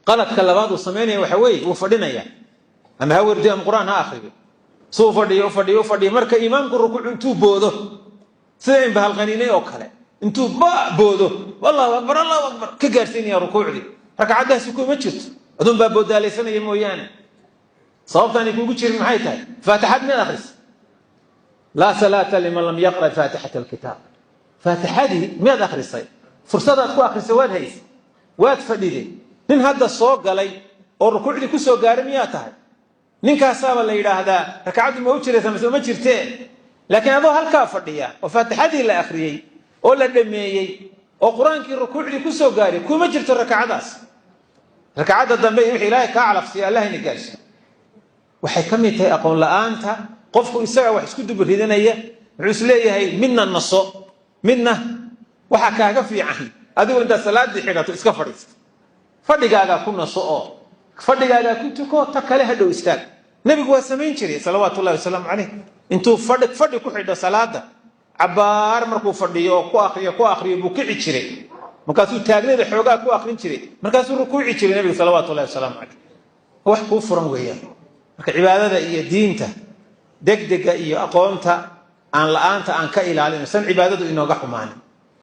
Qaladka labaad uu samaynaya waxa weeye, wuu fadhinaya, ama ha werdiyo ama Qur-aan ha akriyo. Suu fadhiyo, fadhiyo, fadhiyo, marka imaamku rukuuc intuu boodo, sida in bahalqaniinay oo kale intuu ba boodo, "Allahu akbar, Allahu akbar," ka gaarsiinaya rukuucdii. Rakcaddaasi kuma jirto, adun baa boodaalaysanaya mooyaane. Sababtaanay kuugu jirin maxay tahay? Faatixad miyaad akhris? Laa salaata liman lam yaqra faatixata alkitaab. Faatixadii miyaad akhrisay? Fursadaad ku akhrisay waad haysay, waad fadhiday. Nin hadda soo galay oo rukuucdii ku soo gaaray miyaa tahay? Ninkaasaaba la yidhaahdaa rakcaddu ma u jiraysa mise ma jirtee? Laakiin adoo halkaa fadhiya oo faatixadii la akhriyey oo la dhameeyey oo Qur-aankii rukuucdii ku soo gaaray, kuma jirto rakcadaas. Rakcadda dambe iyo wixii Ilaahay kaa calafsiiya, Allahina gaarsiiyo. Waxay ka mid tahay aqoon la-aanta. Qofku isagaa wax isku duba ridanaya. Wuxuu is leeyahay midna naso, midna waxaa kaaga fiican adigu intaad salaadii xidhato iska fadhiisto, fadhigaagaa ku naso oo fadhigaagaa ku tuko, ta kale hadhow istaag. Nebigu waa samayn jiray, salawaatu ullahi wasalaamu calayh. Intuu fadhi fadhi ku xidho salaada, cabbaar markuu fadhiyo oo ku akriyo, ku akriyo, buu kici jiray. Markaasuu taagnada xoogaa ku akrin jiray, markaasuu rukuuci jiray nebigu, salawaatu ullahi wasalaamu calayh. Wax kuu furan weeyaan. Marka cibaadada iyo diinta degdega iyo aqoonta aan la-aanta aan ka ilaalino, san cibaadadu inooga xumaanin.